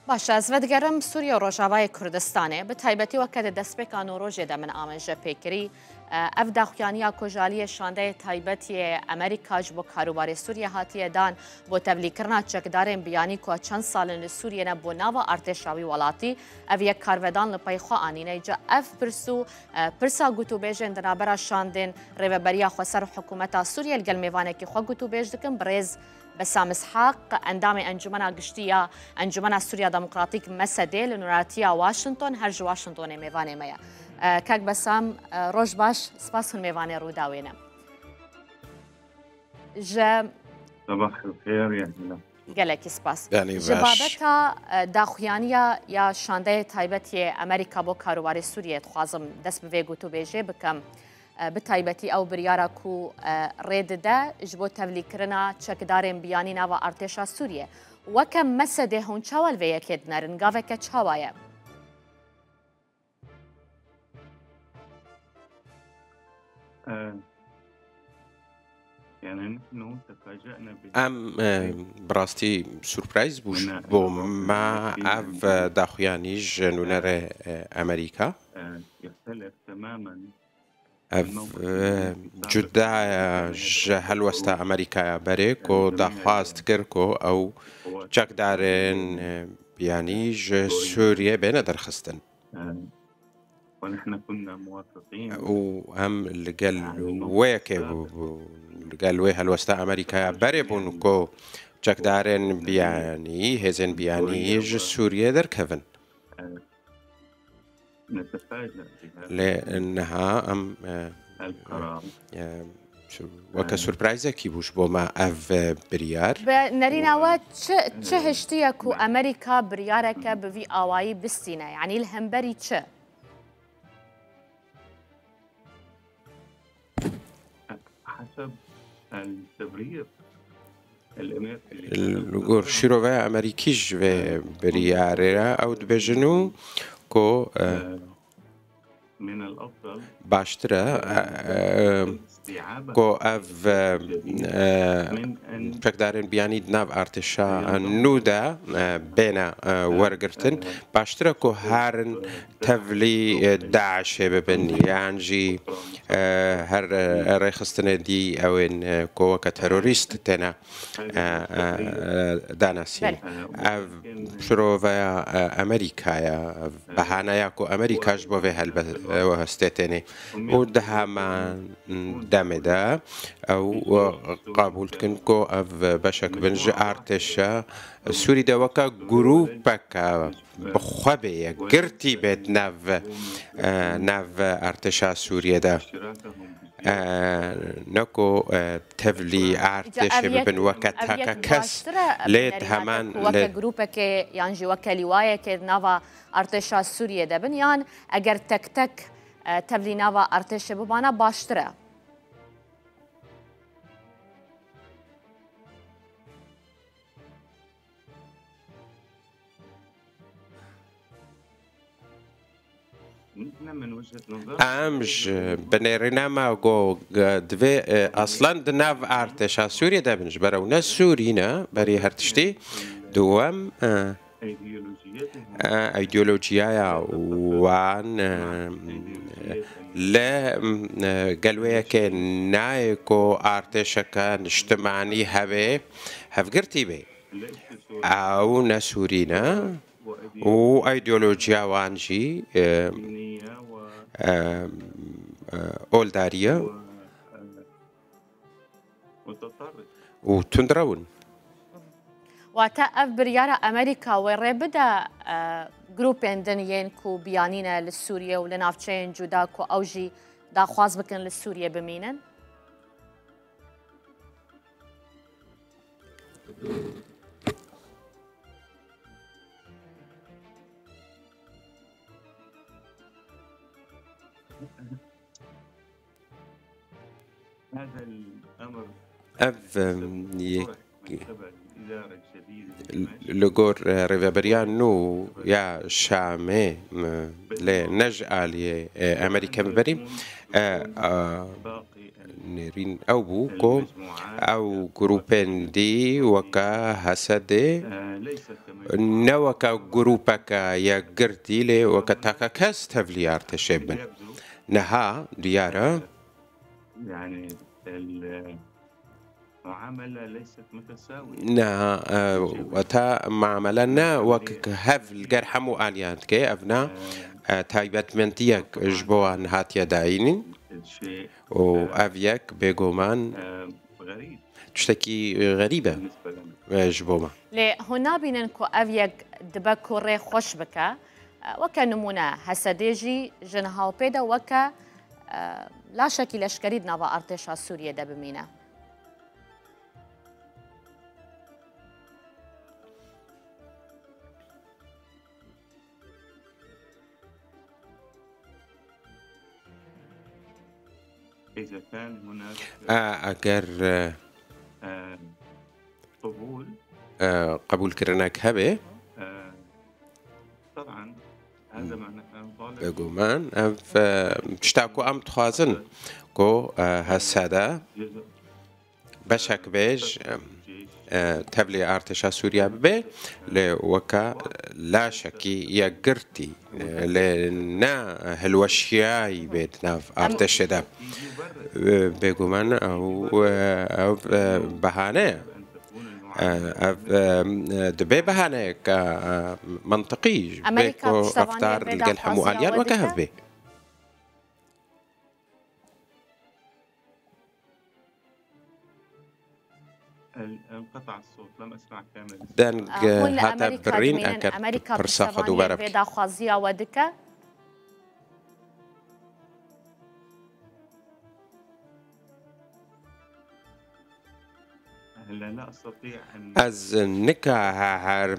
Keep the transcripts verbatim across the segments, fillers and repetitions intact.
Baş e, ez vedigerim Sûriye û Rojavayê Kurdistanê. Bi taybetî weke di destpêka Newrojê de min amêje pêkirî. E, ev daxuyaniya ku ji aliyê şandeyê taybet yê Amerîka ji bo karûbarê Sûriye hatiye dan bo tevlîkirina çekdarên biyanî ku çend sal in li Sûriye ne bo nava artêşa wî welatî, ev yek karvedan li pey xwe anîne. Îca ev pirs û, e, pirsa gotûbêjên di navbera şandên Rêveberiya Xweser û Hikûmeta Sûriye li gel mêvanekî xwe gotûbêj dikim, birêz Besam Ishaq, endamê Encûmena Giştî ya Encûmena Sûriya Demokratîk, mesedê, li nûneratiya Washington, her ji Washingtonê mêvanê me ye. E, kek Besam, e, roj baş, spas hûn mêvanê Rûdawê ne. Ji Sabah el xêr, ya hela. Gelekî spas. Yanî Ji baş. babeta, e, daxuyaniya ya şandeyê taybet yê Amerîka bo karûbarê Sûriyê dixwazim dest bi vê gotûbêjê bikim. E, bi taybetî ew biryara ku, e, rê dide ji bo tevlîkirina çekdarên biyanî nava artêşa Sûriyê. Weke mesedê hûn çawa li vê yekê dinerin? Gaveke çawa ye? E, yani, nihnu tefaca'na bi Em, e, bi rastî surpriz bû ji bo me ev, e, daxuyanî ji nûnerê, e, Amerîka. E, yextelef temamen Ev, e, cuda ye ji helwesta Amerîkaya berê ku daxwaz dikir ku ew çekdarên, e, biyanî ji Sûriyê bêne derxistin. ونحن كنا موافقين. Û em li gel wê yekê bû, bû, li gel wê helwesta Amerîkaya berê bûn ku çekdarên biyanî, hêzên biyanî ji Sûriyê derkevin. نتفاجأ بهذا Lê niha em, e, القرار. e, su-, weke surprizekî bû ji bo me ev, e, biryar. Bi nerîna we çi, çi hiştiye ku Amerîka biryareke bi vî awayî bistîne? Yanî li hemberî çi? حسب التبرير الأمريكي Li gor şîroveya Amerîkî ji vê biryarê re ew dibêjin û ku, e, من الأفضل baştir e, e, e, ku ev, e, e, çekdarên biyanî di nav artêşa nû de, e, bêne, e, wergirtin. Baştir e ku herin tevlî, e, DAIŞê bibin, yan jî, e, her, e, rêxistinê dî ew ên, e, ku weke terorîst têne, e, e, e, danasîn. Belê. Ev şiroveya, e, Amerîka ye, ev behaneya ku Amerîka ji bo vê helbe-, e, hestê tênê. Û di heman demê de ew, e, qebûl dikin ku ev beşek bin ji artêşa Sûrî de weke grûpeke bi xwe bê ye, girtî bê di nav, e, nav artêşa Sûriyê de. E, ne ku, e, tevlî artêşê bibin weke teke kes, lê di heman ku weke lê grûpekê yan jî weke lîwayekê di nava artêşa Sûriyê de bin, yan eger tek tek, e, tevlî nava artêşê bibana baştir e. Em ji binêrîna me got, divê, e, aslan di nav artêşa Sûriyê de bin, ji ber ew ne Sûrî ne, berî her tiştî. Duwem, e, e, îdeolojiyaya wan, e, li, e, gel wê yekê nayê ku artêşeke niştimanî hebe, hevgirtî bê. Ew ne Sûrî ne û îdeolojiya wan jî, e, e, e, oldarî ye û tundrew in. Wate ev biryara Amerîka wê rê bide, e, grûpên din yên ku biyanî ne li Sûriyê û li navçeyên cuda ku ew jî daxwaz bikin li Sûriyê bimînin? Ev, em, yek-, li gor, e, rêveberiya nû ya Şamê, em, lê ne ji aliyê, e, Amerîkê biberî, e, a, nêrîn ew bû ku ew grûpên dî weke Hesedê ne weke grûpeke yekgirtî lê weke take kes tevlî artêşê bin. Niha diyar e. يعني المعاملة ليست متساوية. Niha, e, weta muamele ne wek hev li ger hemû aliyan dike, ev ne, e, taybetmendiyek ji bo wan hatiye dayînin û ev yek bêguman tiştekî xerîb e, e, ji bo me. Lê hûn nabînin ku ev yek dibe ku rê xweş bike? E, weke nimûne, Hesedê jî ji niha û pê de weke, e, laşekî leşkerî di nava artêşa Sûriyê de bimîne. إذا كان هناك، e, eger, e, آه، قبول، e, qebûlkirinek hebe, آه، طبعًا هذا معناه أن طالب، bêguman ev, e, tişta ku em dixwazin ku, e, Hesede جزء beşek bê ji, e, tevlî artêşa Sûriye bibe, lê weke laşekî yekgirtî, e, lê ne hilweşiyayî bê di nav artêşê de. E, bêguman ew, e, ev, e, behane ye. E, ev, e, dibe behaneyeke, e, mantiqî ji bê ku reftar li gel hemû aliyan weke hev bê. انقطع الصوت، لم أسمع كامل. Deng, e, hate birîn, eger pirsa xwe dubare bike. Vê daxwaziya we dike? هلا لا أستطيع أن Ez nika he-, her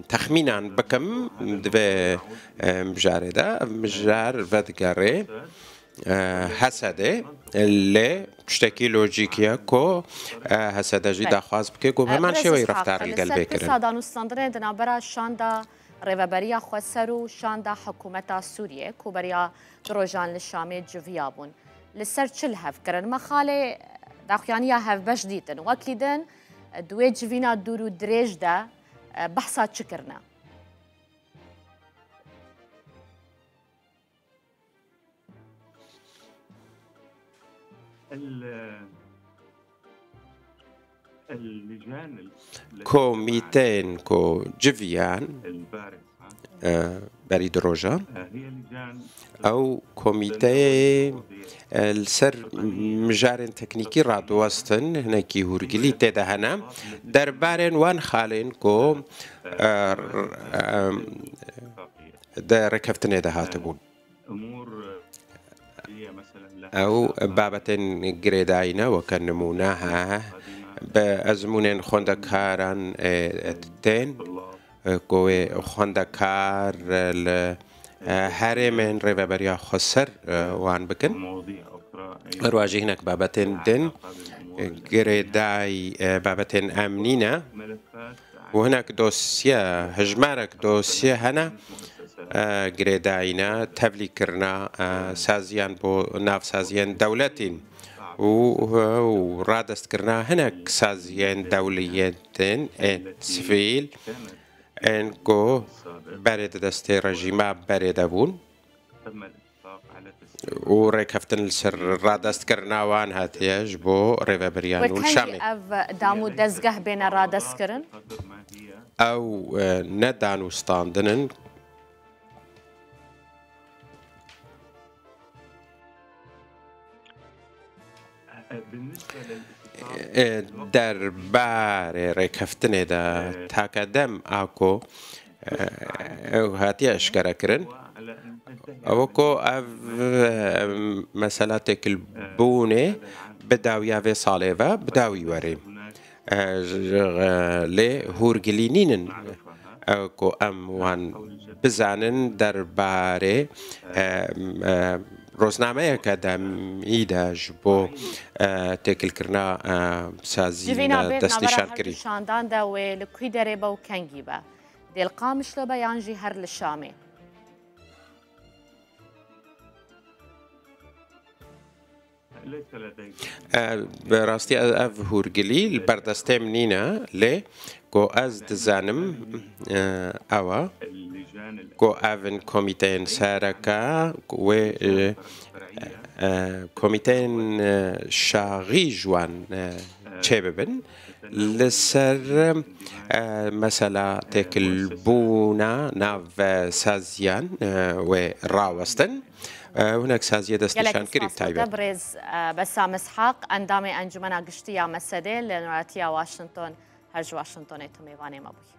texmînan bikim di vê, e, mijarê de. Ev mijar vedigerê, e, Hesedê, lê tiştekî lojîk ye ku, e, Hesede jî daxwaz bike ku bi heman şêweyî reftar li gel bê kirin. Li ser pirsa danûstandinê di navbera şanda Rêveberiya Xweser û şanda Hikûmeta Sûriyê ku beriya du rojan li Şamê civiya bûn, li ser çi li hev kirin? Me xalê daxuyaniya hevbeş dîtin. Wekî din, di wê civîna dûr û dirêj de, e, behsa çi kirine? Komîteyên ku civiyan, e, berî du rojan, ew komîteyê, e, li ser mijarên teknîkî radiwestin, hinekî hûrgilî tê de hene. Derbarên wan xalên ku, e, r-, e, di rêkeftinê de hatibûn. Ew babetên girêdayî ne, weke nimûne he, bi ezmûnên xwendekaran, e, tên, e, ku wê xwendekar, e, li, e, herêmên Rêveberiya Xweser, e, wan bikin. Her wa jî hinek babetên din, e, girêdayî, e, babetên emnî ne. û hinek dosye, hejmarek dosye hene, e, girêdayî ne, tevlî kirina, e, saziyan bo navsaziyên dewletîn û, û radestkirina hinek saziyên dewliyên din ên sivîl ên ku berê di destê rejîma berê de bûn. û rêkeftin li ser radestkirina wan hatiye ji bo rêveberiya nû li Şamê. Ev dam û dezgeh bêne radestkirin? Ew, e, ne danûstandin in. E, derbarê rêkeftinê de take dem a ku, e, ew hatiye eşkere kirin. Ew ku ev, e, mesela têkilbûnê bi dawiya vê salê ve, bi dawî werê. E, ji, e, lê hûrgilî nînin, e, ku em wan bizanin derbarê, e, e, roznameyeke demî de ji bo, e, têkilkirina, e, sazî Civîna ne bê di navbera destnîşan her du kirî. Şandan de wê li kû derê be û kengî be? Dê li Qamişlo be yan jî her li Şamê? E, bi rastî ev hûrgilî li ber destê min nîne, lê ku ez dizanim, e, ew e ku ev in komîteyên sereke wê, e, e, komîteyên, e, şaxî ji wan, e, çêbibin. Li ser, e, mesela têkilbûna nav, e, saziyan, e, wê rawestin. E, hinek saziyê Gelek destnîşan kirî spas bi bo te taybet. Birêz, e, Bessam Ishaq, endamê Encumena Giştî ya Mesedê li Nûratiya Washington, her ji Washingtonê tu mêvanê me bûyî.